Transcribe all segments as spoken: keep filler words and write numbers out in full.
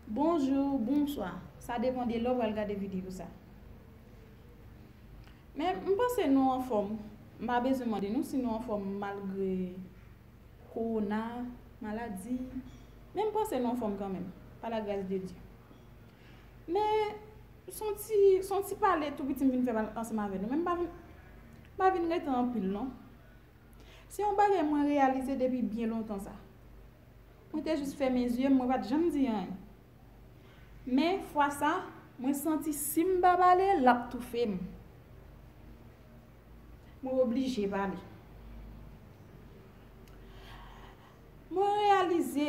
Bonjou, bonswa. Sa depann de lè w pral gade videyo sa. Men, m panse nou anfòm. M pa bezwen mande nou si nou anfòm malgre kowona, maladi. Men m panse nou anfòm kanmenm, pa la gras de Dye. Men, s on ti, s on ti pale tou piti m vin fè ansanm avè nou. Men m pa vin, m pa vin rete anpil non. Se yon bagay mwen reyalize depi byen lontan sa. Mwen te jis fèmen zye m, mwen pa t janm di anyen. Men, fwa sa, mwen santi si m pa pale, l ap toufe m. Mwen oblije pale. Mwen reyalize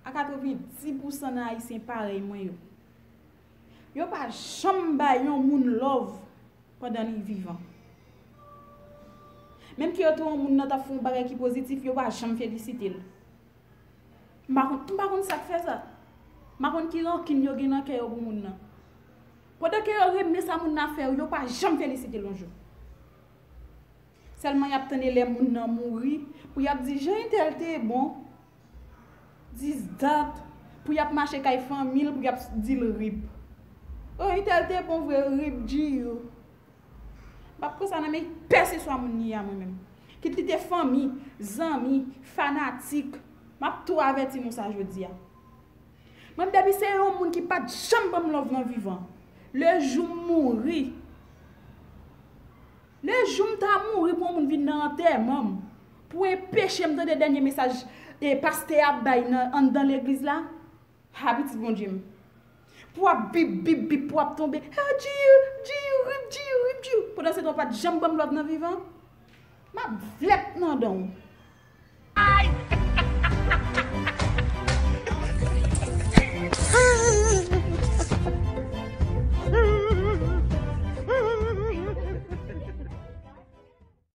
a katrevenndis pousan nan Ayisyen parèy mwen yo, yo pa janm bay yon moun love pandan li vivan. Menm ke yo te wè yon moun nan t ap fè yon bagay ki pozitif, yo pa janm felisite l. M pa konn, m pa konn sa k fè sa. M pa konn ki rankin yo gen nan kè yo pou moun nan. Pandan ke yo renmen sa moun nan fè yo, yo pa janm felisite l yon jou. Sèlman y ap tann lè moun nan mouri, pou y ap di jan entèl te bon, dis dat, pou y ap mache kay fanmi l, pou y ap di l rip. O, entèl te bon vre, rip G U. M p ap pran sa nan men pèseswa moun li a, mwen menm. Kit li te fanmi, zanmi, fanatik, m ap tou avèti nou sa jodi a. Mwen, depi se yon moun ki pa t janm ban m love nan vivan, le jou m mouri, le jou m ta mouri pou yon moun vin nan antèman m, pou enpeche m tande dènye mesaj e pastè a ap bay nan anndan legliz la, ha pitit Bondye m. Pou ap bip, bip, bip, pou ap tonbe, ha G U, G U, rip G U, rip G U. Pandan se tan w pa t janm ban m love nan vivan, m ap vlèt nan dan w.